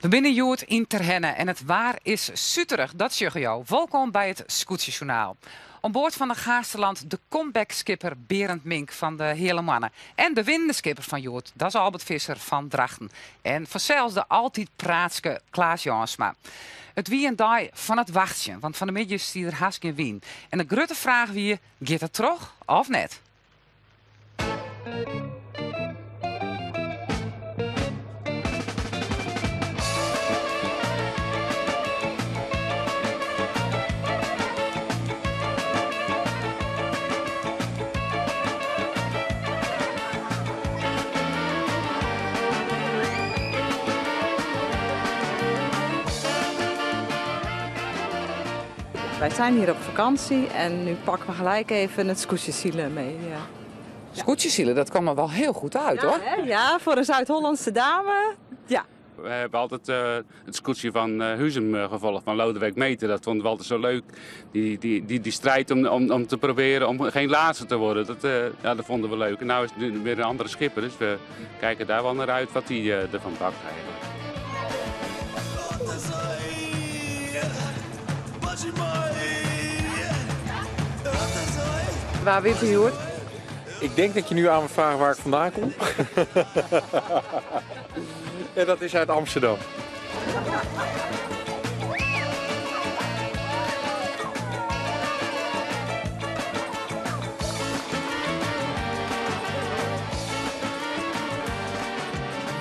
We binne hjoed yn Terherne en it waar is suterich, dat sjogge jo. Wolkom by it Skûtsjesjoernaal. Oan board fan de Gaasterland de comeback-skipper Berend Mink fan de Heale Moanne en de winnende skipper fan hjoed, dat is Albert Visser fan Drachten. En fansels de altyd praatske Klaas Jânsma. It wie in dei fan it wachtsjen, want fan 'e middei stie der hast gjin wyn. En de grutte fraach wie, giet it troch of net? Wij zijn hier op vakantie en nu pakken we gelijk even het skûtsjesilen mee. Ja. Skûtsjesilen, dat kwam er wel heel goed uit, hoor. Hè? Ja, voor een Zuid-Hollandse dame. Ja. We hebben altijd het skûtsje fan Huzum gevolgd, van Lodewijk Meter. Dat vonden we altijd zo leuk. Die strijd om te proberen om geen laatste te worden, ja, dat vonden we leuk. En nu is het nu weer een andere schipper, dus we kijken daar wel naar uit wat hij ervan bakt eigenlijk. Waar wint u hoor? Ik denk dat je nu aan me vraagt waar ik vandaan kom. En dat is uit Amsterdam.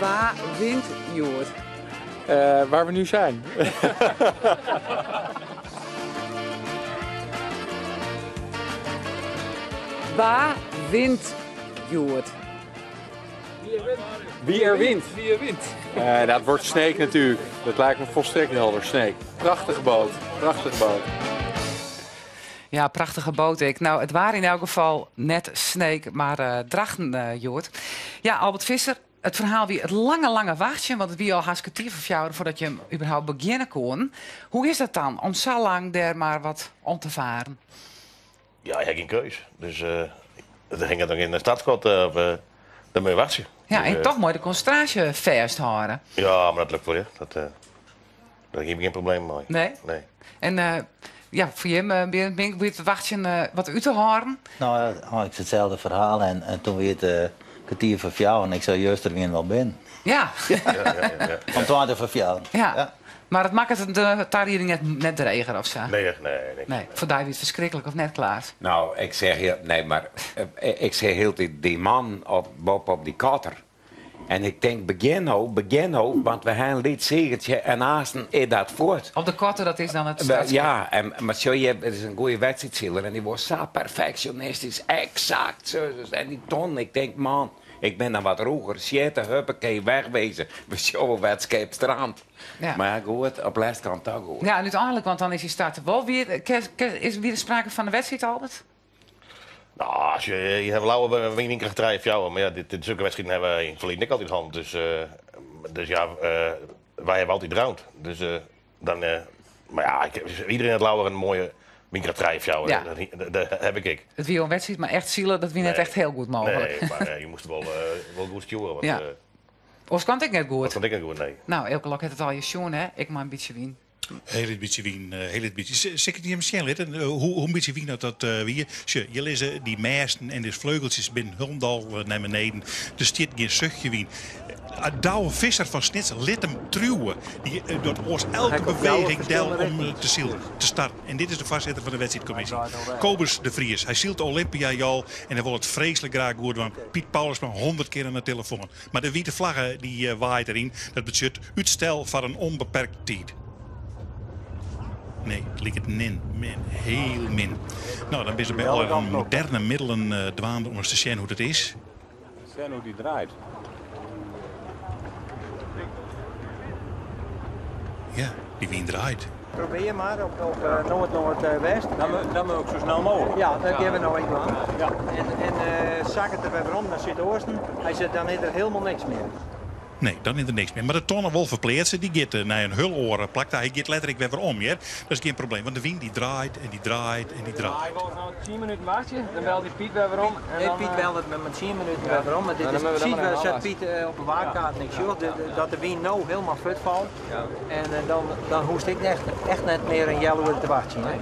Waar wint hjoed? Waar we nu zijn. Waar wint hjoed? Wie er wint? Wie er wint? Dat wordt Sneek natuurlijk. Dat lijkt me volstrekt helder. Sneek. Prachtige boot. Prachtige boot. Ja, prachtige boot ik. Nou, het waren in elk geval net Sneek, maar Drachten hjoed. Ja, Albert Visser, het verhaal wie het lange, lange wachtje, want het wie al hartstikke tief of jou voordat je hem überhaupt beginnen kon. Hoe is dat dan, om zo lang daar maar wat om te varen? Ja, ik heb geen keus. Dus er ging het dan in de stadskot, of dan moet je wachten. Ja, en Dus, toch mooi de concentratie vasthouden. Ja, maar dat lukt wel, ja. Dat daar heb ik geen probleem mee. Nee? Nee. En ja, voor je Berend Mink, moet je het wachten wat uit te houden? Nou ja, oh, ik hetzelfde verhaal en toen weer het kwartier voor jou en ik zei juist er weer wel binnen. Ja. Om 20 voor jou. Ja. Ja. Maar het maakt het de daar hier net dreger of zo? Nee, nee, nee. Nee, voor daar is het verschrikkelijk of net klaar? Nou, ik zeg je, nee, maar ik zeg heel die man op, op die kater. En ik denk, begin nou, begin nou, want we hebben een lied zegeltje en naasten is dat voort. Op de kotter, dat is dan het stads- Ja, en, maar zo, je, het is een goede wedstrijdzieler en die wordt zo perfectionistisch, exact. Zo, zo, en die ton, ik denk, man, ik ben dan wat roeger, zitten, huppakee, wegwezen. We showen wedstrijd strand. Ja. Maar ja, goed, op les kan het ook goed. Ja, en uiteindelijk, want dan is hij starten wel weer. Is weer sprake van de wedstrijd, Albert? Nou, als je, je hebt lauwe winkel drijf jou, maar ja, dit zulke wedstrijden hebben we in het verleden ook altijd gehad. Dus wij hebben altijd round. Dus dan, maar ja, ik, iedereen had lauwe een mooie winkeltrijf jou. Ja. Dat heb ik. Het wie een wedstrijd, maar echt zielen, dat wie net Nee. echt heel goed mogelijk. Nee, maar je moest wel goed sturen. Want, Ja. Of kan ik net goed? Of kan ik net goed, nee. Nou, elke lok heeft het al je schoen, hè? Ik maar een beetje wien. Heel het beetje wien heel het beetje. Zeg ik niet misschien litten, hoe een beetje wien dat dat wie? Tje, je lezen die meesten en de vleugeltjes binnen Hulmdal naar beneden. Er stiet geen zuchtje wien. Douwe Visser van Snits liet hem truwen. Die dat oors elke Hij komt jou beweging del verschillende om richtingen. te ziel te starten. En dit is de voorzitter van de wedstrijdcommissie. Hij draait al weg. Kobus de Vries. Hij zielt Olympia al en hij wil het vreselijk graag goed doen. Piet Paulus maar 100 keer aan de telefoon. Maar de witte vlaggen die waait erin. Dat betekent uitstel van een onbeperkt tijd. Nee, het lijkt het min, min, heel min. Nou, dan ben ze bij allerlei moderne middelen dwaande om eens te zien hoe dat is. Zien hoe die draait. Ja, die wien draait. Probeer maar op Noord-Noord-West. Dan moet ook zo snel mogelijk. Ja, dat gaan we nou even aan. Ja. En zak het er weer om naar Zuidoosten. Hij zegt, dan is er helemaal niks meer. Nee, dan is der niks mear. Mar de tonne wol ferpleatse, dy giet nei in hiel oare plak ta. Hy giet letterlik wer werom, hear. Dat is gjin probleem, want de wyn dy draait en dy draait en dy draait. Ik wol no tsien minuten wachtsje, dan belt dy Piet wer werom. En Nee, Piet bellet me mei tsien minuten wer werom. Maar dit is precies wer set Piet op de waarkaart en ik sjoch dat de wyn no hielendal fuortfalt. En dan, dan hoechst ik echt, echt net mear in healoere te wachtsjen. Hè?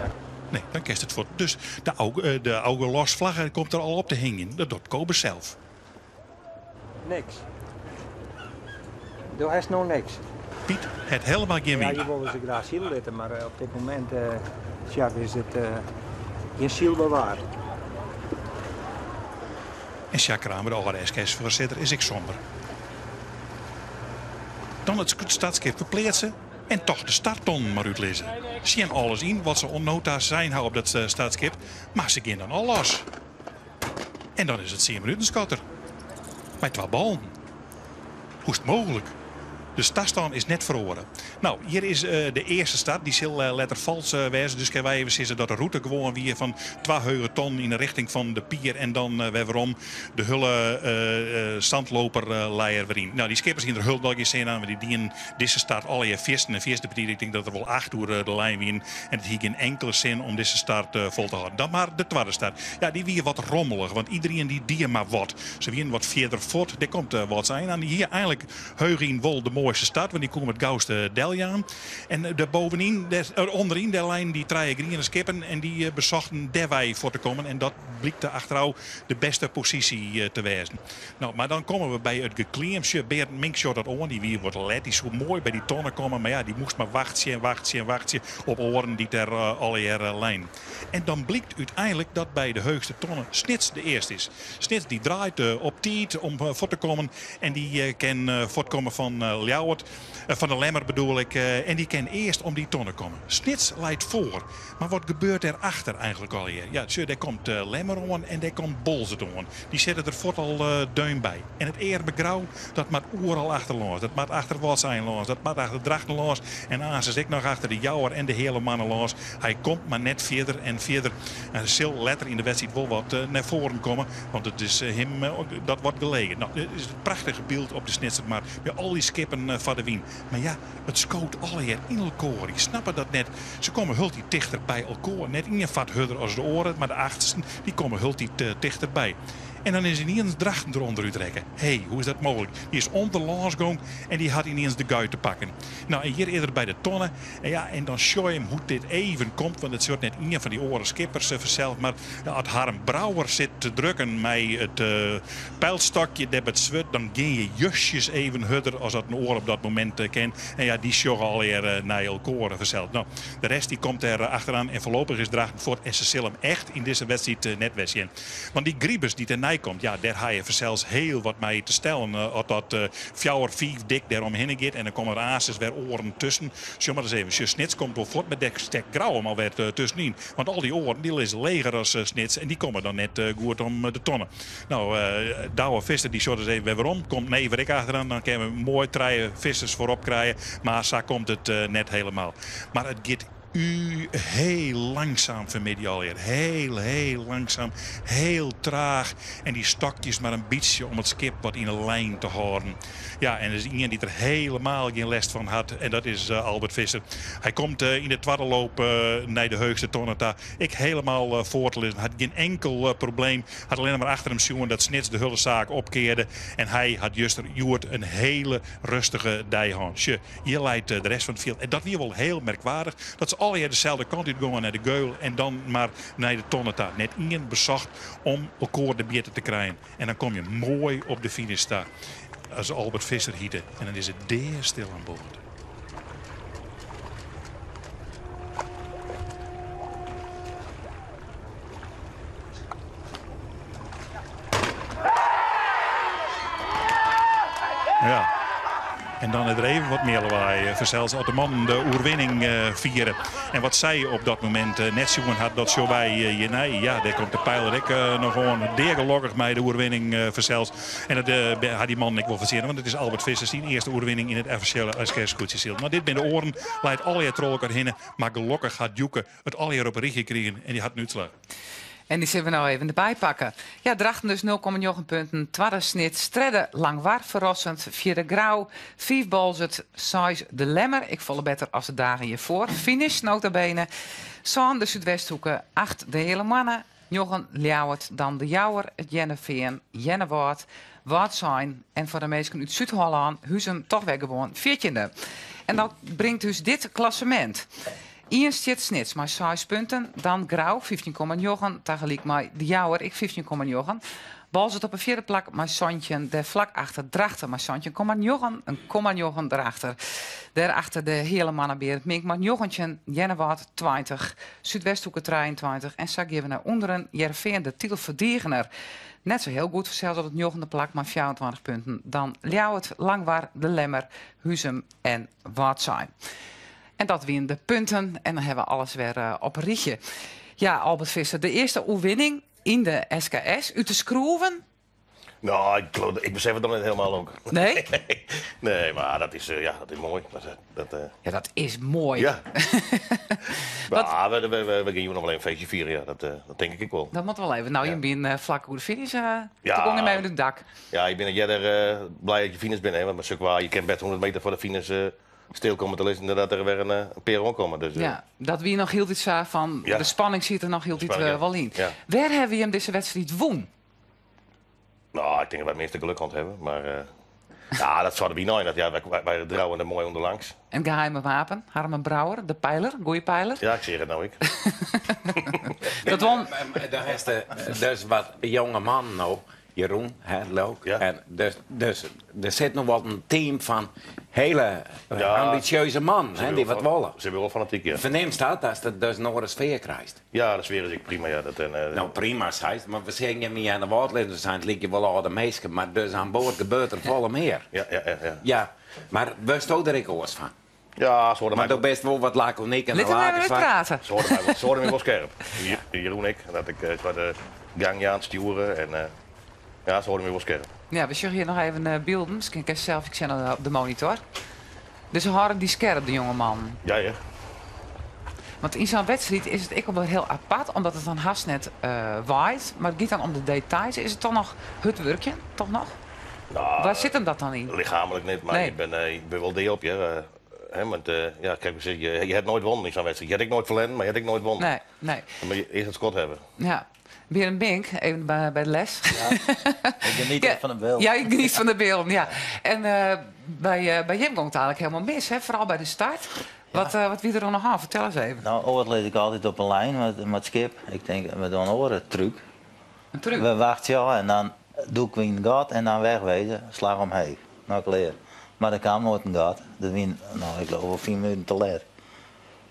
Nee, dan kinst it fuort. Dus de, de Auge Los flagge komt der al op te hingjen. Dat docht Kobus sels. Niks. Do hast no niks. Piet hat helemaal gjin wyn. Ja, je wolle se graach sile litte, mar op dit momint tja, is it gjin sylber waar. En Sjaak Kramer, de âlde SKS-foarsitter, is ek somber. Dan it startskip ferpleatse en toch de starttonnen mar útlizze. Tsjin alles yn wat se oant no ta sein ha op dat startskip, mar se gean dan al los. En dan is it tsien minuten skotter. Mei twa ballen. Hoe is it mooglik? De tastân is net feroare. No, hjir is de earste start. Dy sil letter falsk wêze. Dus kinne wy even sizze dat de rûte gewoan wie fan twa hege tonnen yn de richting fan de pier en dan wer werom de hiele sandloper leier wer yn. No, dy skippers hiene der hielendal gjin sin oan, want dy dienen dizze start allegear fiersten en fierste betiid. Ik tink dat der wol acht oer de lijn wienen en it hie gjin inkele sin om dizze start fol te hâlden. Dan mar de twadde start. Ja, dy wie wat rommelich, want iderien dy die mar wat. Se wienen wat fierder fuort. Dêr komt Wâldsein oan. Dy hie einlik heech yn wol de moaiste start, want dy koe him it gauste deljaan. En dêr bovenyn, dêr, ûnderyn, dêr leinen dy trije griene skippen en dy besochten dêrwei fuort te kommen. En dat blykte achterôf de bêste posysje te wêzen. No, mar dan komme we by it gekleam. Sjoch, Berend Mink sjocht dat oan. Dy wie wat let. Dy soe moai by dy tonne komme. Mar ja, dy moast mar wachtsje en wachtsje en wachtsje op oaren dy't dêr allegear leinen. En dan blykt úteinlik dat by de heechste tonne Snits de earste is. Snits dy draait op tiid om fuort te kommen. En dy kin fuortkomme fan Ljouwert, fan de Lemmer bedoel ik. En dy kin earst om dy tonne komme. Snits leit foar. Mar wat gebeurt dêr achter eigenlik allegear? Ja, sjoch, dêr komt Lemmer oan en dêr komt Boalsert oan. Dy sitte der fuort al deun by. En it earme Grou, dat moat oeral achterlâns. Dat moat achter Wâldsein lâns, dat moat achter Drachten lâns en aansens ek noch achter de Jouwer en de Heale Moanne lâns. Hy komt mar net fierder en fierder. En hy sil letter yn de wedstriid wol wat nei foaren komme, want it is him dat wat gelegen. No, it is it prachtige byld op de Snitsermar by al dy skippen foar de wyn. Mar ja, it skoot allegear yn elkoar. Ik snappe dat net. Se komme hieltyd tichter by elkoar. Net ien fart hurder as de oare, mar de achtersten dy komme hieltyd tichterby. En dan is yniens Drachten der ûnderút rekke. Hé, hoe is dat mooglik? Dy is ûnderlâns gong en dy hat yniens de guit te pakken. No, en hjir is er by de tonne. En ja, en dan sjoch je him hoe't dit even komt, want it sjocht net ien fan dy oare skippers fansels, mar as Harm Brouwer sit te drukken mei it peilstokje dêr by it swurd, dan gean je justjes even hurder as dat in oar op dat momint kin. En ja, dy sjogge allegear nei elkoar fansels. No, de rest dy komt dêr achteroan en foarlopich is Drachten fuort en se sille him echt yn dizze wedstriid net wer sjen. Want dy Gribus dy't dêrnei komt, ja, dêr ha je fansels heel wat mei te stellen. As dat fjouwer, fiif dik dêr omhinne giet en dan komme der aansens wer oaren tusken. Sjoch mar ris even, sjoch, Snits komt wol fuort, mar dêr stekt Grou him alwer tuskenyn. Want al dy oaren dy lizze leger as Snits en dy komme dan net goed om de tonne. No, Douwe Visser dy sjocht ris even wer werom. Komt Never ek achteroan, dan kinne we moai trije Vissers foarop krije. Mar sa komt it net helemaal. Mar it giet U heel langzaam fanmiddei allegear. Heel, heel langzaam. Heel traach. En dy stokjes mar in bytsje om it skip wat yn 'e lijn te hâlden. Ja, en der is ien dy't der helemaal gjin lêst fan hat en dat is Albert Visser. Hy komt yn de twadde loop nei de heechste tonne ta. Ek helemaal foar te lizzen. Hat gjin enkel probleem. Hat allinne mar achter him sjoen dat Snits de hiele saak opkearde. En hy hat juster hjoed in hele rustige dei hân. Sjoch, Hjir leit de rest fan it fjild. En dat wie wol heel merkwaardich, dat se allegear deselde kant út gongen nei de geul en dan mar nei de tonne ta. Net ien besocht om elkoar de mjitte te krijen. En dan kom je moai op de finish ta, as Albert Visser hite. En dan is it deastil oan board. Ja. En dan is der even wat mear lawaai. Fansels as de mannen de oerwinning fiere. En wat sy op dat momint net sjoen hat, dat sjogge wy hjirnei. Ja, dêr komt de peiler ek noch oan. Deagelokkich mei de oerwinning fansels. En dat ha dy mannen ek wol fertsjinne, want it is Albert Visser syn earste oerwinning yn it offisjele SKS-skûtsjesyl. Mar dit binne de oaren, leit allegear troch elkoar hinne. Mar gelokkich hat Djoeke it allegear op in rychje krigen en dy hat in útslach. En dy sille we no even derby pakken. Ja, Drachten dus 0,9 punten, twadde Snits, tredde Langwar ferrassend, fjirde Grou, fiif Boalsert, seis De Lemmer, ek folle better as de dagen hjirfoar, finish nota bene, sân de Súdwesthoeke, acht de Heale Moanne, njoggen Ljouwert, dan De Jouwer, It Hearrenfean, Earnewâld, Wâldsein en foar de minsken út Súd-Hollân, Huzum toch wer gewoan fjirtjinde. En dat bringt ús dit klassemint. Ien stiet Snits mei seis punten, dan Grou 15,9, tagelyk mei De Jouwer ek 15,9. Boalsert op 'e fjirde plak mei 17, dêr flak achter Drachten mei 17,9, in komma njoggen derachter. Dêrachter de Heale Moanne Berend Mink mei 19, Earnewâld 20, Súdwesthoeke 23 en sa gean we nei ûnderen, Hearrenfean de titelferdigener. Net sa hiel goed fansels op it njoggende plak mei 24 punten. Dan Ljouwert, Langwar, De Lemmer, Huzum en Wâldsein. En dat wienen de punten en dan hawwe we alles wer eh, op in rychje. Ja, Albert Visser, de earste oerwinning yn de SKS út de skroeven. Nou, ik, geloof, ik besef it noch net hielendal ook. Nee? nee, mar dat is, eh, ja, dat is moai. Dat, eh, dat, eh, Ja, dat is moai. Ja. Maar we, we, we, we gean jûn noch wol even in feestje fieren, ja. Dat, dat tink ik ek wol. Dat moat wol even. No, Ja. je binne flak oer de finish. Ja. Toen gong je even het dak. Ja, ik bin earder blij dat je finish binne, hè, want met zulke je kin bêst 100 meter foar de finish stil komme te lizzen dat der wer in pear oankomme. Dus, Ja, dat wie noch hieltyd sa fan Ja. de spanning sit der noch hieltyd Spanning, ja. wol yn. Ja. Wêr hawwe jim dizze wedstriid wûn? No, ik tink dat wy it measte geluk hân hawwe, mar ja, dat soarge wy nei. Dat, ja, wy, wy drouwen der moai ûnderlangs. En geheime wapen, Harmen Brouwer, de peiler, goede peiler. Ja, ik seach it no ek. Dat won. Daar is de, dus wat jonge man no, Jeroen, hè, leuk. Ja. En dus, dus der sit noch wol in team fan hiele Ja. ambitieuze mannen, hè, dy't wat wolle. Se binne wol fanatyk, ja. Fernimst dat, ast it dus in oare sfear krijst? Ja, de sfear is ek prima, ja. Dat, en, No, prima, seist, mar we sizze jim yn de Wâldlizzen zijn, it lykje wol âlde minsken, mar dus oan board gebeurt der folle mear. Ja, ja, ja, ja. Ja, mar wurdsto der ek oars fan? Ja, ze hoorden Mar mij, do bist wol wat lakonyk en Lit him even praten. ze hoorden mij, wel- ze hoorden mij wel skerp. Jeroen ek, dat ik eh, de gang aan het sturen en eh, ja, ze hoorden mij wel skerp. Ja, we sjogge hjir noch even bylden. Miskien kinst sels ek sjen op de monitor. Dus se hâlde dy skerp, de jonge man. Ja, ja. Want yn sa'n wedstriid is it ek wol hiel apart, omdat it dan hast net waait. Mar it giet dan om de details. Is it toch noch hurd wurkjen? Toch noch? No, Wêr sit him dat dan yn? Lichaamlik net, mar Nee. ik bin, ik bin wol dea op, ja. Hè, want ja, kijk, je, je hebt nooit won yn sa'n wedstriid. Je hebt ek noait ferlern, mar je hebt ek noait won. Nee, nee. Dan moatte je earst it skot hawwe. Ja. Berend Mink, even by de les. Ik geniet Ja. fan de bylden. Ja, ik geniet fan de bylden, ja. En by jim gong it eigentlik hielendal mis, hè? Foaral by de start. Wat wie der oan de hân? Fertel ris even. No, oars lis ik altyd op in lijn mei it skip. Ik tink, we dogge in oare trúk. In trúk? We wachtsje ôf en dan dûke we yn in gat en dan wegwezen, slach omheech. No, klear. Mar der kaam noait in gat. Dat wie, no, ik leau wol 5 minuten te let.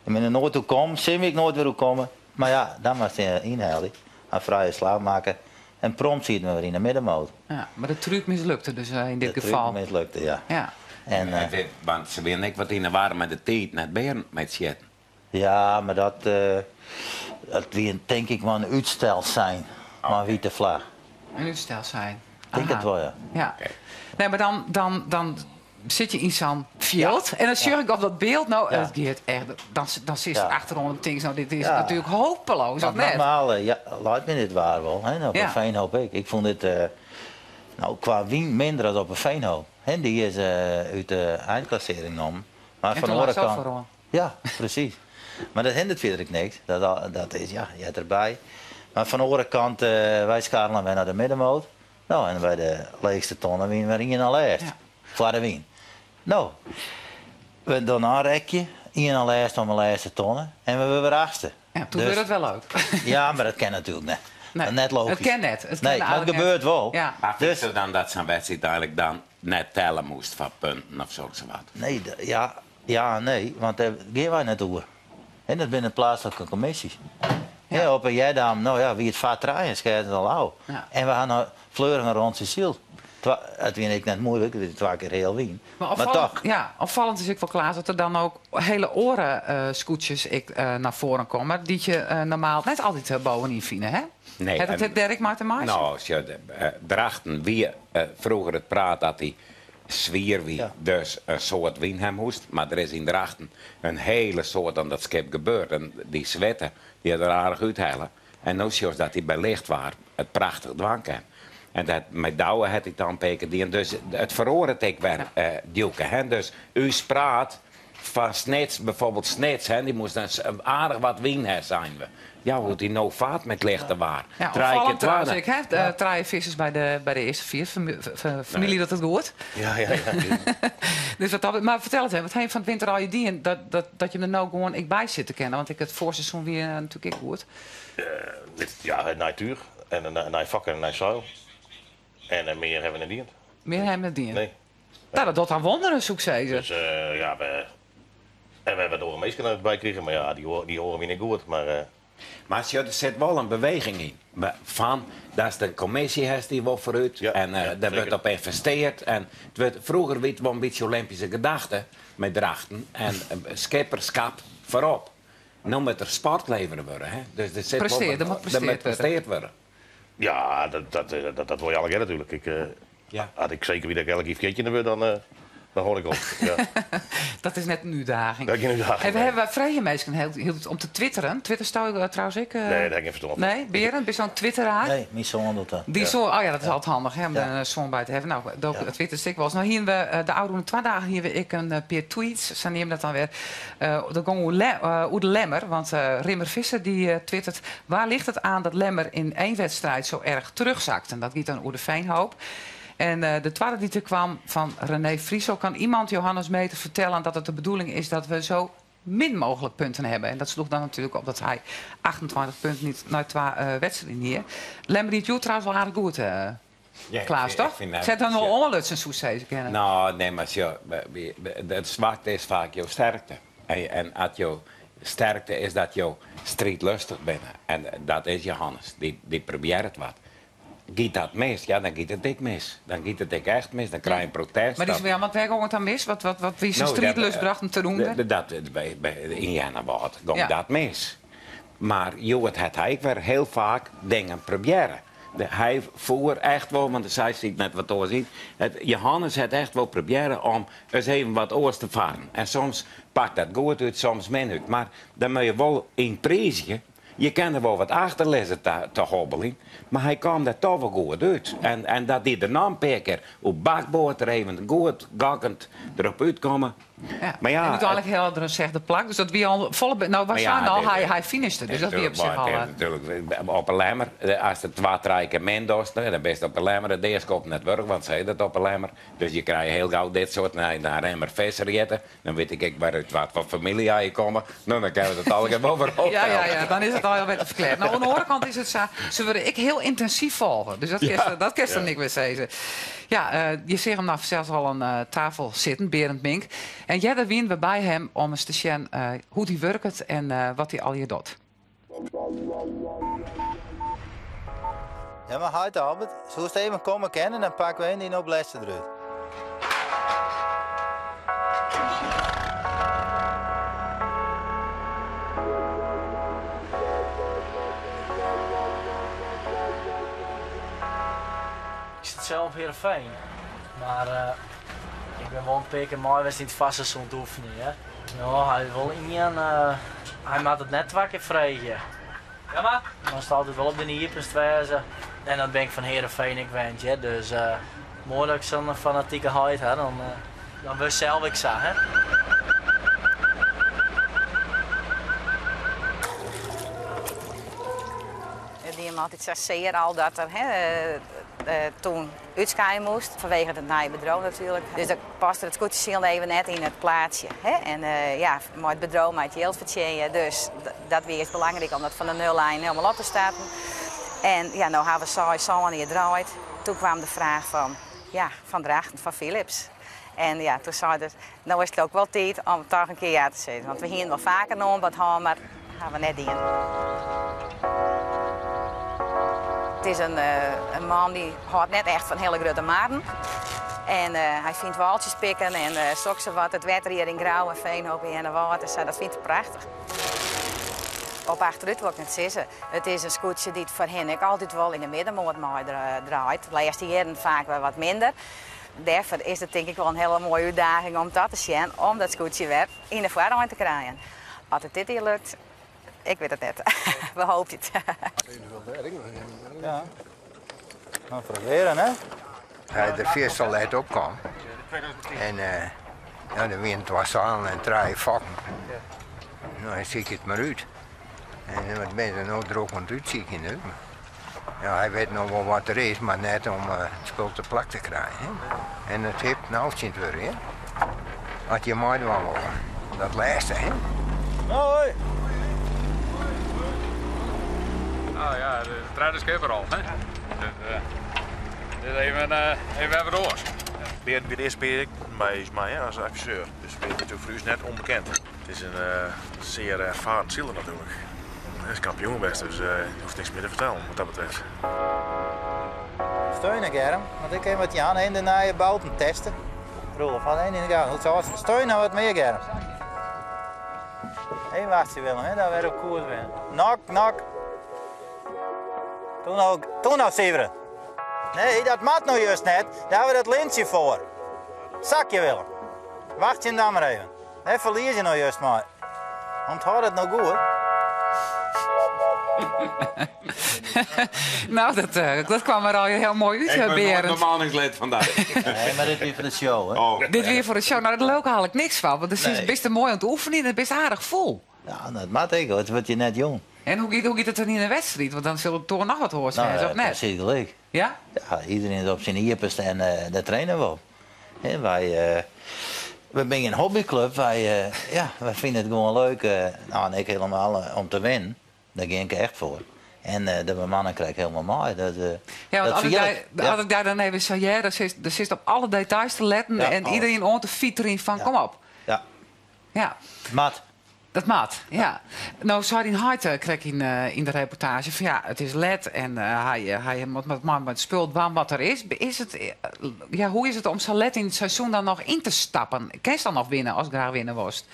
Ik bin der noait oer kommen, sil my ek noait wer oerkomme. Mar ja, dan moatst je ynhelje, in frije slach makke en prompt sieten we wer yn de middenmoot. Ja, mar de trúk mislukte dus yn dit De trúk gefal. mislukte, ja. Ja. En, Want se wienen ek wat yn 'e war mei de tiid, net Berend mei it sjitten. Ja, mar dat, dat wie tink ik wol in útstel sein mei wite flagge. In útstel sein. Tink it wol, ja. Ja. Nee, mar dan, dan, dan sit je yn sa'n fjild en dan sjoch ik op dat byld, no, it giet echt, dan, dan sitst achteroan en tinkst, no, dit is natuerlik hopeloas, of Want net? normaal, ja, leit my dit waar wol, hè, op de Veenhoop ek. Ik fûn dit, no, kwa wyn minder as op de Veenhoop. Hè, dy is út de einklassearring nommen. Mar En fan de toen oare lag ze ook kant foaroan. Ja, presys. Mar dat hindert fierder ek niks. Dat, dat is, ja, heart derby. Mar fan de oare kant, wy skarrelen wer nei de middenmoot. No, en by de leechste tonne wiene we ien nei lêst. Foar de wyn. No, we dogge noch in rekje, ien nei lêst om de lêste tonne en we wurde wer achtste. Ja, toen Dus wurde it wol leuk. Ja, mar dat kin natuerlik net. Nee, Net logysk. It kin net. It kin Nee, mar it eigentlik net. gebeurt wol. Ja. Mar Dus fynsto dan dat sa'n wedstriid eigentlik dan net telle moast foar punten of soksawat? Nee, ja, ja en nee, want dêr gean wy net oer. En dat binne de pleatslike kommisjes. Ja. Op 'e Headam, no ja, wie it foar trijen, skeaten al ôf. Ja. En we ha noch fleurich in rûntsje syld. It wie ek net muoilik, it wie twa kear heal wyn. Mar Mar opfallend, toch. ja, opfallend is ek wol, Klaas, dat der dan ek hiele oare skûtsjes ek nei foaren komme, dy't je normaal net altyd bovenyn fine, hè? Nee, Hat it en dêr ek mei te meitsjen? No, sjoch, Drachten wie froeger it praat dat dy swier wie, dus in soad wyn ha moast. Mar der is yn Drachten in hiele soad oan dat skip gebeurd. En dy swette, dy hat der aardich úthelle. En no sjochst dat hy by licht waar it prachtich dwaan kin. En dat mei Douwe hat hy it dan in pear kear dien. Dus it feroaret ek wer, Dieuwke. Hè? Dus ús praat fan Snits, bijvoorbeeld Snits, hè, dy moast dan aardich wat wyn ha, seinen we. Ja, hoe't hy no faart met lichte waar. Ja, Trije kear opfallend trouwens twadde. ek, hè? De trije vissers by de earste fier. Famylje docht it goed. Ja, ja, ja. Dus wat dat, mar fertel it even, wat ha je fan it winter al je dien dat je der no gewoan ek by sitte kinne? Want ek it foarseizoen wie natuerlik ek goed. Dit, ja, nij túch en in nij fok en in nij seil. En mear hawwe we net dien. Mear hawwe we net dien? Nee. Nou, dat docht dan wonderen, soe ik sizze. Dus ja, we, en we hawwe oare minsken derby krigen, mar ja, dy oaren wiene net goed. Mar, Mar sjoch, der sit wol in beweging yn. Fan, datst in kommisje hast dy't wol foarút en dêr wurdt op ynvesteard. En it wurdt, froeger wie it wol in bytsje Olympyske gedachte mei Drachten en skipperskap foarop. No moat der sport levere wurde, hè? Dus der sit wol Presteard, der moat der moat presteard wurde. presteard wurde. Ja, dat wol je allegear natuerlik. Ik, As ik seker wie dat ik elk jier fjirtjinde wurd, dan dan hâld ik op. Ja. Dat is net in útdaging. Dat is gjin útdaging, Hey, we nee. hawwe freegje minsken hiel, hiel om te twitteren. Twittersto trouwens ek? Nee, dat ha ik gjin ferstân fan. Nee, Berend, bist zo'n twitteraar? Nee, myn soan docht dat. Dy soan, oh ja, dat is altyd handich hè, om der in soan by te hawwen. Nou, do twitterst ek wolris. Nou hiene we de ôfrûne twa dagen hiene we ek in pear tweets, sa neame dat dan wer. Dat gong oer de Lemmer, want Rimmer Visser dy twittert: Waar ligt het aan dat Lemmer in één wedstrijd zo erg terugzakt? En dat giet dan oer de Veenhoop. En de twadde dy't der kwam fan René Frieso: Kan iemand Johannes Meeter vertellen dat het de bedoeling is dat we zo min mogelijk punten hebben? En dat sloech dan natuerlik op dat hy 28 punten niet nei twa wedstriden hie. Lemmer die it hjoed trouwens wol aardich goed, Ja, Klaas, ik toch? fyn dat Set dan wol sjoch. oanlutsen, soe sizze kinne. No, nee, mar sjoch, it swakte is faak jo sterkte. En as jo sterkte is dat jo striidlustich binne, en dat is Johannes, dy probearret wat. Giet dat mis, ja, dan giet it ek mis. Dan giet it ek echt mis, dan krije je in protest. Mar dy, ja, want wêr gong it dan mis? Wat wie syn No, dat, striidlust brocht him ten ûnder? Dat, by, yn Earnewâld gong dat mis. Mar hjoed hat hy ek wer hiel faak dingen probearre. Hy foer echt wol, want sy siet net wat oars yn. Johannes hat echt wol probearre om ris even wat oars te farren. En soms pakt dat goed út, soms min út. Mar dan moat je wol yn priizgje. Je kinne der wol wat achter lizze te hobbeljen, mar hy kaam der toch wol goed út. En dat die der noch in pear kear oer bakboard der even goed gokkend derop útkomme. Ja. Maar ja, en úteinlik helle er in sechde plak, dus dat wie al folle Nou, wa Maar ja, seinen al, dit- hy finishte, dus dat wie op sich al, Natuurlijk, natuurlijk, op 'e Lemmer, as der twa, trije kear min dochst, dan bist op 'e Lemmer it deaskop net wurdich, want se dat op 'e Lemmer. Dus je krije hiel gau dit soart, nei, nei Remmer Visser heatte, dan wit ik ek wer út wat foar famylje je komme. No, dan kinne we it allegear wol wer Ja, ja, optellen. ja, dan is it al wer te ferklearjen. No, oan de oare kant is it sa, se wurde ek hiel yntinsyf folge. Dus dat kinst, dat kinst dan ek wer sizze. Ja, je seagen him no sels al oan tafel sitten, Berend Mink. En earder wiene we by him om ris te sjen hoe't hy wurket en wat hy allegear docht. Ja, mar heit Albert, soest even komme kinne, dan pakke we even dyn oblêster derút. Ik sit sels op Heerenveen, mar ik bin wol in pear kear mei west yn it foarseizoen te oefenjen. Hear. No, hy wol ien, hy moat it net twa kear freegje. Ja, mar? Moatst altyd wol op dyn iepenst wêze. En dat bin ik fan Heerenveen ek wend, hear. Dus moai dat ik sa'n fanatike heit ha, dan, dan wurdst sels ek sa, hè. It die him altyd sa sear al dat er, hè, toen útskeie moast, fanwege it nije bedriuw natuerlik. Dus dan paste it skûtsjesilen even net yn it plaatsje. Hè? En ja, mei it bedriuw mei it jild fertsjinje, dus dat wie earst belangryk om dat fan de nullijn helemaal op te starten. En ja, no hawwe we seis, sân jier draaid. Toen kwam de fraach fan, ja, fan Drachten, fan Philips. En ja, toen sei er, no is it ek wol tiid om toch in kear ja te sizzen. Want we hiene wol faker in oanbod hân, mar hawwe we net dien. It is in man dy't hâldt net echt fan hiele grutte marren. En hy fynt waltsjes pikken en soks wat, it wetter hjir yn Grou en Veenhoop en Earnewâld en sa, dat fynt er prachtich. Op achterút wol ik net sizze. It is in skûtsje dy't foarhinne ek altyd wol yn de middenmoat mei draait. De lêste jierren faak wer wat minder. Dêrfoar is it tink ik wol in hiele moaie útdaging om ta te sjen om dat skûtsje wer yn de foarein te krijen. As it dit jier lukt, Ik wit it net. We hoopje it. Ja. Nou, probearje, hè? Hy der fierste let opkaam. En ja, der wienen twa seilen en trije fokken. No, hy siket it mar út. En wat binne se no drok oan it útsykjen dus. Ja, hy wit no wol wat der is, mar net om it spul te plak te krijen. Hè. En it hipt no tsjintwurdich, hè. As je meidwaan wolle. Dat lêste, hè. Hoi! Nou ja, de tredde skipper al. Hè? Dus, dit is even, even wat oars. Berend wie de earste kear ek by ús mei hè, as adviseur. Dus Berend is natuerlik foar ús net ûnbekend. It is in zeer ervaren siler natuerlik. Hy is kampioen west, dus je hoecht niks mear te fertellen wat dat betreft. Steun, Germ, want ik kin wat jaan en de nije bouten teste. Roelof, had één in de gaten. Hoe zou het? Steun nou wat meer, Germ. Even wachten, Willem, hè, dat we op koers zijn. Nok, nok. Doe nou, doe nou, Siveren. Nee, dat mat nou juist net. Daar hebben we dat lintje voor. Zakje, Willem. Wacht je dan maar even. Hè, verlies je nou juist maar. Onthoud het nou goed. Nou, dat kwam er al heel mooi uit, Ik ben nooit Berend. bemanningslid vandaag. Nee, maar dit weer voor de show, hè? Oh. Dit weer voor de show. Nou, dat leuke haal ik niks van. Want het is Nee. best mooi aan het oefenen en het is best aardig vol. Ja, dat maat ik, hoor. Het wordt je net jong. En hoe gaat het dan in een wedstrijd? Want dan zullen we toch nog wat horen zijn, Nou, of net? precies gelijk. Ja? Ja, iedereen is op zijn ierpest en daar trainen we op. Hè, wij, we zijn een hobbyclub. Wij, ja, wij vinden het gewoon leuk, nou, en ik helemaal, om te winnen. Daar ging ik echt voor. En de mannen krijg ik helemaal mooi. Dat, Ja, want dat als ik, vier daar, ik. Ja. als ik daar dan even zei, ja, daar zit op alle details te letten. Ja, en alles. iedereen om te fieteren van, kom op. Ja. Ja. Mat. Dat maat, ja. Nou, zei die Hart kreeg in de reportage van ja, het is let en hij moet met man met het spul dwaan wat er is. Is het, ja, hoe is het om zo let in het seizoen dan nog in te stappen? Kun je dan nog winnen als ik graag winnen was?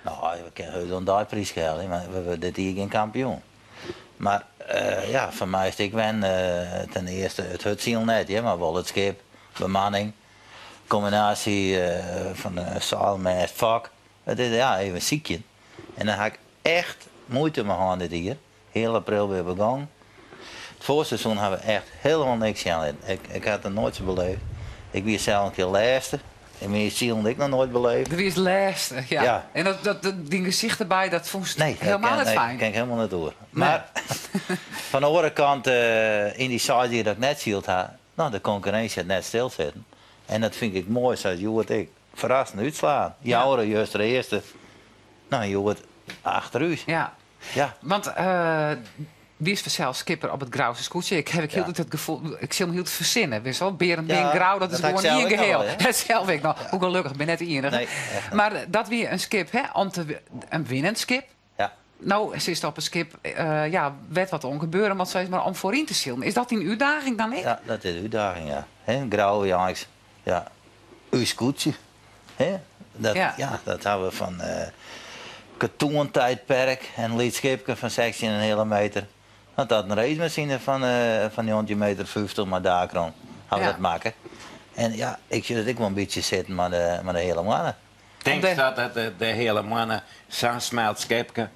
Nou, we kunnen heus een daar prijs geven, maar we worden dit hier geen kampioen. Maar ja, voor mij is het ik wen ten eerste het hutsiel net, ja, maar wel het schip, bemanning, combinatie van de zaal met het vak. Het is ja, even ziekje. En dan had ik echt moeite mee gehad dit hier. Heel april weer begonnen. Het voorseizoen hebben we echt helemaal niks aan. Ik had het nooit zo beleefd. Ik was zelf een keer laatste. En mijn ziel had ik nog nooit beleefd. Er is laatste, ja. Ja. En die gezicht erbij, dat vond ik Nee, dat helemaal niet fijn. kan ik helemaal niet door. Nee. Maar van de andere kant, in die zaal die dat ik net ziel had, nou, de concurrentie had net stilzitten. En dat vind ik mooi, zoals Joert ik. Verrassend uitslaan. Jouwen, juist de eerste. Nou, je wordt achter u. Ja. Ja. Want wie is vanzelf skipper op het Grauwse scootje? Ik heb ik heel het gevoel, ik zul me heel te verzinnen. Weet je wel? Berend, Ja, Been, Grauw, dat is dat had ik gewoon zelf niet ook nog geheel. wel, hè? Dat zelf ik nog. Hoe gelukkig, ben net de enige. Nee, echt niet. Maar dat weer een skip, hè? Om te een winnend skip. Nou, ze is op een skip, ja, wet wat ongebeuren, want ze is maar om voorin te zien. Is dat een uitdaging dan niet? Ja, dat is een uitdaging, ja. Hè, Grauw, Janks, ja, uw scootje. Hè? Dat, ja, dat hebben we van katoentijdperk en liedschipje van 16 en een hele meter. Want dat een racemachine van die 100 meter 50, maar daar kan gaan we dat maken. En ja, ik zie dat ik wel een beetje zitten met de hele mannen. Ik denk dat het de hele mannen zo'n smelt schipje,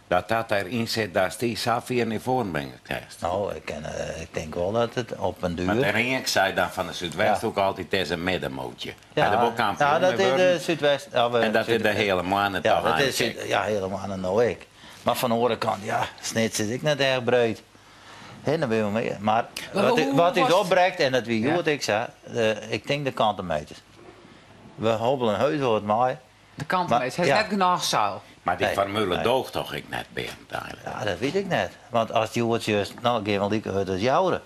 dat dat erin zit, dat die Safir niet voor brengen krijgt. Nou, ik denk wel dat het op een duur... Maar de Rink zei dan van de Zuidwest ook altijd, het is een middenmootje. Ja. En de boekkampioen Ja, dat is de worden. Zuidwest. Ja, we En dat is de Zuid- hele mannen Ja, toch dat is aangekeerd. Zuid-, ja, hele mannen nou ik. Maar van de andere kant, ja, snit zit ik net erg breed. Hè, dan ben je mee. Maar Maar hoe wat is was het? opbrengt, en dat wie Joert ik zei, ik denk de kantenmeters. We hobbelen heus wel wat mooi. De kantenmeters, Maar, het is ja. net genoeg zuil. Maar die Nee, formule nee. doogt toch ik net, Berend, eigenlijk? Ja, dat weet ik net. Want als die Joert juist, nou, ik geef wel lieke hut als jouwe.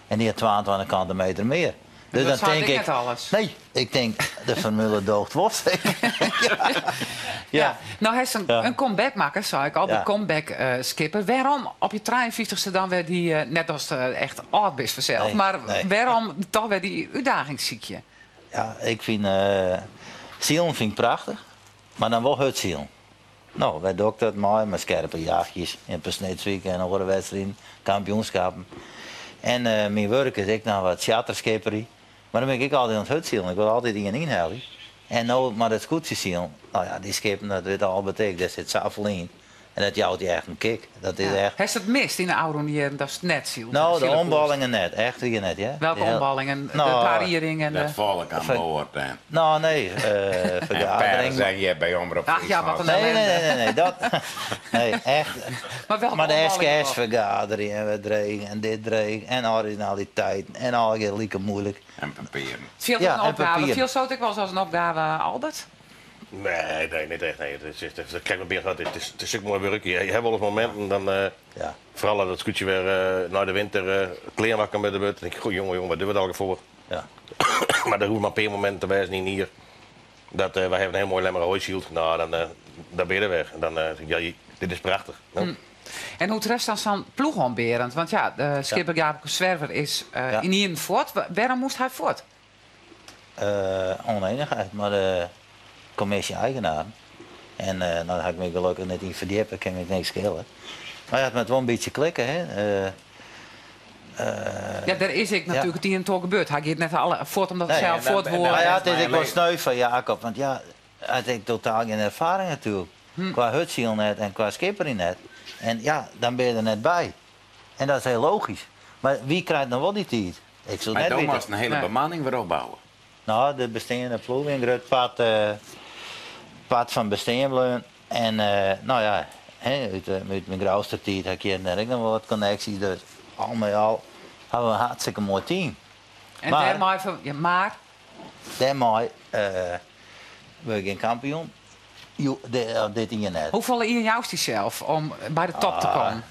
En die heeft 22 kanten meter meer. Dus dat dan zou denk ik ik net alles. Nee, ik denk de formule doogt wordt. Ja. Ja. Nou, hij is een comeback maken, zei ik al. De comeback skipper. Waarom op je 53ste dan weer die, net als de echt oud bent vanzelf, Nee, maar nee. waarom toch weer die uitdagingsziekje? Ja, ik vind Zielen vind ik prachtig, maar dan wel het Zielen. Nou, wij dokter het mooi met scherpe jachtjes in Pesnitsweek en andere wedstrijden, kampioenschappen. En mijn werk is ik nou wat charterskipperie. Maar dan ben ik altijd aan het hutzielen. Ik wil altijd die inhalen. En nou, maar dat scootje zielen, nou ja, die schepen, dat weet al betekent, daar zit zoveel in. En dat jout je echt in kick. Dat is echt. Hast it mist yn de ôfrûne jierren datst net syld? No, de omballingen net. Echt wier net, hear. Welke omballingen? De tarieding en de. Dat folk aan board en. No, nee, fergadering. En zijn hjir by Omrop Ach ja, wat in Nee, nee, ellende. nee, nee, dat. Nee, echt. Maar welke Maar de omballingen SKS vergadering en we dreech en dit dreech en originaliteit en allegear like moeilijk. En papieren. Fielt Ja, het en een opgave? papieren. Fielst it ek wolris as in opgave, Albert? Nee, nee, niet echt. Nee. Het is, kijk maar, Berend, het is ook mooi werk. Je hebt wel eens momenten, dan, vooral dat het scootje weer na de winter kleren wakker met de beurt. Dan denk ik, goh, jongen, jongen, wat doen we daar voor? Ja. maar daar hoeft maar een paar momenten te wijzen in hier. Dat, wij hebben een heel mooi Lemmer Hooisield. Nou, dan ben je er weg. En dan denk ik, ja, dit is prachtig. Nou. En hoe treft dan zo'n ploeg om, Berend? Want ja, de schipper Jacob Zwerver is in Ien voort. Waarom moest hij voort? Onenigheid, maar de commissie-eigenaar. En nou, daar heb ik me gelukkig net in verdiept, ik kan me niks schelen. Maar ja, het moet wel een beetje klikken, hè. Ja, daar is ik natuurlijk het in toch gebeurd. Hij gaat net alle voort omdat het Nee, zelf voort wordt. Nou ja, het is ik was sneu van Jacob, want ja, hij had ik totaal geen ervaring natuurlijk. Qua hutsiel net en qua skipper net. En ja, dan ben je er net bij. En dat is heel logisch. Maar wie krijgt nou wel die tijd? Ik zal Maar net dan weten. moest een hele bemanning weer opbouwen. Nou, de bestaande ploeg in groot pad van bestaan blijven. En nou ja, hè, uit mijn grootste tijd heb ik hier en daar ook nog wel wat connecties. Dus al met al hebben we een hartstikke mooi team. En Maar- daarmee van, ja, maar Daarmee word ik geen kampioen. Jo, dit in je net. Hoeveel in jou is die zelf om bij de top te komen?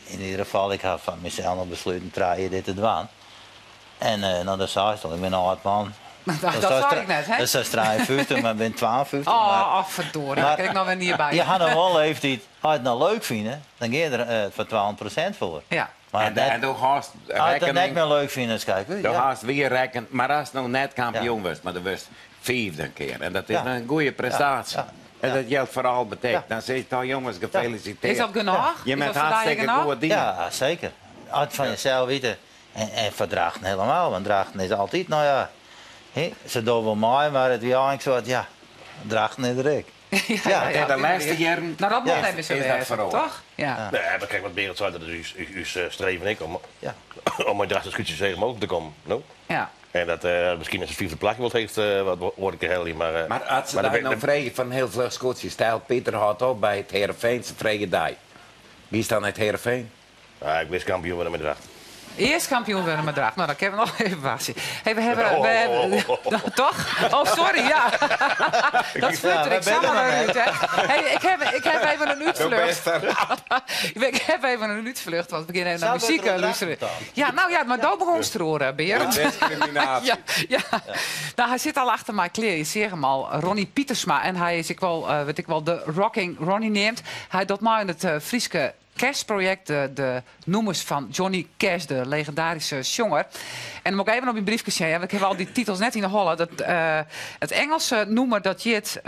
In ieder geval, ik heb van mezelf nog besloten draaien dit te doen. En nou, dat zei ik al, ik ben een oud man. Dat Dat zei is ik net, hè? Dat is 53, maar ik ben 52. Oh, maar, oh, verdorie, daar maar kan ik nog weer niet bij. Je gaat nog wel leeftijd, als je het nou leuk vindt, dan ga je er voor 12% voor. Ja. Maar En net, en toen haast als je het net rekening- meer leuk vindt, dan kijk ik. Toen Ja. haast weer rekken, maar als het nou net kampioen was, maar dat was vijfde keer. En dat is Ja. een goede prestatie. Ja. En dat geldt voor Albert Dan zeg je toch, jongens, gefeliciteerd. Is dat genoeg? Je Is bent dat voor hartstikke jou genoeg? goed dingen. Ja, zeker. Als het van jezelf weten. En voor Drachten helemaal, want Drachten is altijd, nou ja, hè, ze doen wel mooi, maar het is eigenlijk zo, ja, Drachten is er ik. Ja, ja, de laatste jaren Nou, dat moet Ja. even zo Is dat wezen, veranderd? toch? Ja. Nee, maar kijk, wat Berend zei, dat is uw streven ik om, Ja. om met Drachten scootjes tegen mogelijk te komen. No? Ja. En dat misschien is het vijfde plakje wat heeft, wat hoor ik heel maar. Maar als ze maar daar de- nou vregen van heel vlug scootje, stijl Pieter houdt op bij het Heerenveen, ze vregen die. Wie is dan het Heerenveen? Ja, ik wist kampioen worden met Drachten. Eerst kampioen worden met Drachten. Nou, dan kunnen we nog even wachten. Hey, we hebben, Oh, we hebben, oh, oh, oh. Nou, toch? Oh, sorry, ja. Dat flutter Ja, ik we bellen zomaar hem, uit, hè. Hey, ik heb even een uitvlucht. Best Ik heb even een uitvlucht, want we beginnen even naar Zou muziek dat er luisteren. dan? Ja, nou ja, maar daar begon ze te horen, Berend. Discriminatie. Ja, ja. Nou, hij zit al achter mijn kleren. Je ziet hem al, Ronnie Pietersma. En hij is ik wel, weet ik wel, de Rocking Ronnie neemt. Hij doet maar in het Frieske kerstproject, de noemers van Johnny Cash, de legendarische zanger. En dan moet ik even op je briefje zeggen, want ik heb al die titels net in de holle. Dat, het Engelse noemer dat jit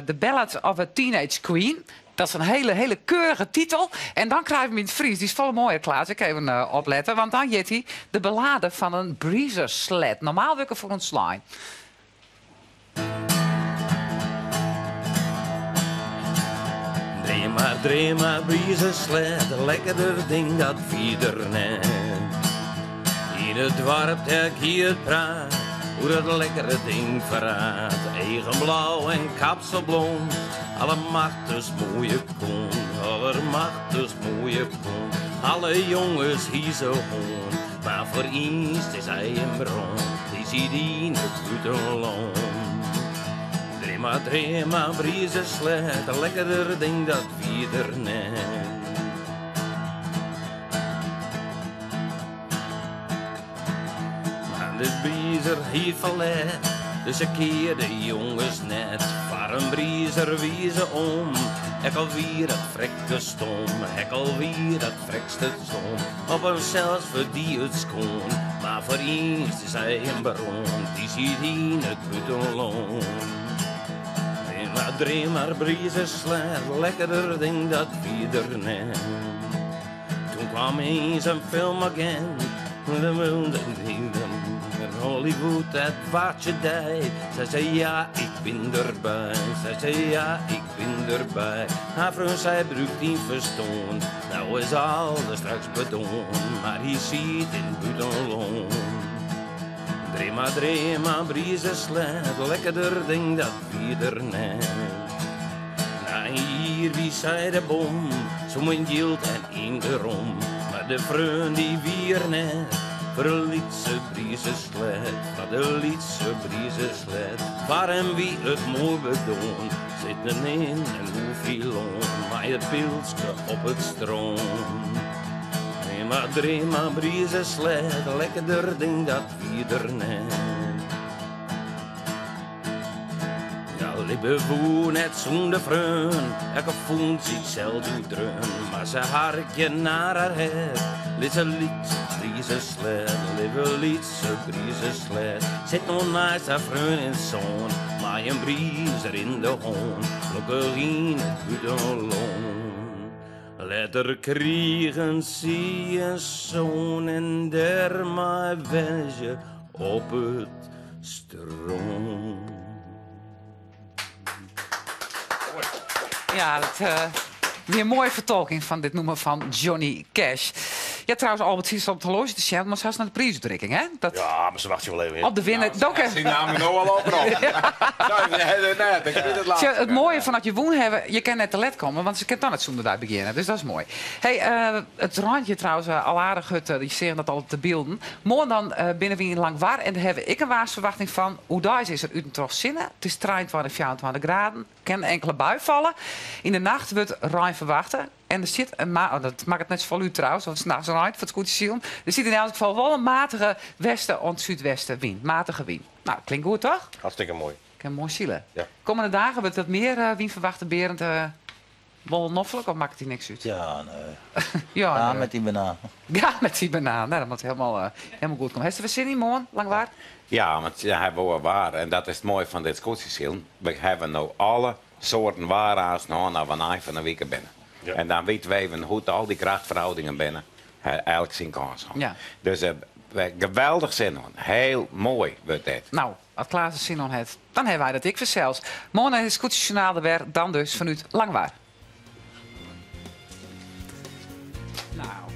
The Ballad of a Teenage Queen. Dat is een hele, hele keurige titel. En dan krijg je hem in het Fries. Die is veel mooier, Klaas. Ik even opletten. Want dan jit hij de ballade van een breezer sled. Normaal wil ik er voor een slime. Dream maar, dream maar, breezer sled, lekkerder ding dat vieder net. In het dorp daar hier het praat, hoe dat lekkere ding verraadt. Eigen blauw en kapselblond, alle machtens mooie kon, alle machtens mooie kon. Alle jongens hier zo hoon, maar voor eens is hij een bron, die ziet in het buitenland. Drema, drema, brieze slet, lekkerder ding dat wieder net. Maar de briezer hier verlet, dus ik keer de jongens net. Vaar een briezer wiezen om, ik alweer dat frekte stom, ik alweer dat frekste stom. Op hem zelfs voor die het schoon, maar voor eens is hij een baron, die ziet in het buitenland. Drema, drema, briezer slet, lekkerder ding dat wieder net. Toen kwam eens een filmagent, de wilde Hollywood, het waardje dij. Zij zei ja, ik ben erbij. Zij zei ja, ik bin derby. Har freon sei brûk dyn ferstân, no is alles straks bedoarn, mar hy siet yn it bûtenlân. Dream mar, dream mar, Briezesleat, lekkerder ding dat wie der net. Nei in jier wie sy de bom, sûnder jild en yn de rom. Mar de freon dy wie er net, foar de lytse Briezesleat, foar de lytse Briezesleat. Foar him wie it moai bedoarn, sitten yn in hoefylân, mei it pilske op it strân. Dream mar, dream mar, Briezesleat, lekkerder ding dat wie der net. Ja, libbe woe net sûnder freon, ek al fûn sy it sels oerdreaun. Mar se harkje nei har hert, lit se lytse Briezesleat, leave lytse Briezesleat. Sit no neist har freon yn it sân, mei in briezer yn de hân, lokkich yn it bûtenlân. Letter krigen sy in soan en dêrmei wenje op it strân. Ja, dat wie in moaie fertolking fan dit nûmer fan Johnny Cash. Ja, trouwens, Albert siet op it horloazje te sjen, mar se hast nei de priisútrikking, hè? Dat... Ja, mar se wachtsje wol even. Op de winner. Ja, syn naam no al oproppen. Sjoch, it moaie fan as je wûn hawwe, je kinne net te let komme, want se kinne dan net sûnder dy begjinne. Dus dat is moai. Hey, it reint hjir trouwens al aardich hurd, je seagen dat al op de bylden. Moarn dan binne we yn Langwar en dêr hawwe we ek in waarsferwachting fan. Oerdeis is der út en troch sinne. It is 23, 24 graden. Kin in inkele bui falle. Yn de nacht wurdt rein ferwachte. En der sit in ma-, oh, dat makket net safolle út trouwens, want it nachts reint foar it skûtsjesilen. Der sit yn elts gefal wol in matige weste oant súdweste wyn. Matige wyn. Nou, klinkt goed toch? Hartstikke moai. Kin moai sile. Ja. Kommende dagen wurdt wat mear wyn ferwachte, Berend. Wol noflik of makket dy niks út? Ja, nee. Ja, Ja, nee. met dy banaan. Ja, met dy banaan. Nou, dat moat helemaal goed komme. Hast der wer sin yn moarn, Langwar? Ja, want ja, hy wol waar. En dat is it moaie fan dit skûtsjesilen. We hawwe no alle soarten waar aanst hân no we ein fan de wike binne. En dan witte we even hoe't al dy krachtferhoudingen binne. Hy elk syn kâns hân. Dus geweldich sin oan. Hiel moai wurdt dit. Nou, as Klaas der sin oan hat, dan hawwe wy dat ek fansels. Moarn is it Skûtsjesjoernaal der wer, dan dus fanút Langwar. Nou.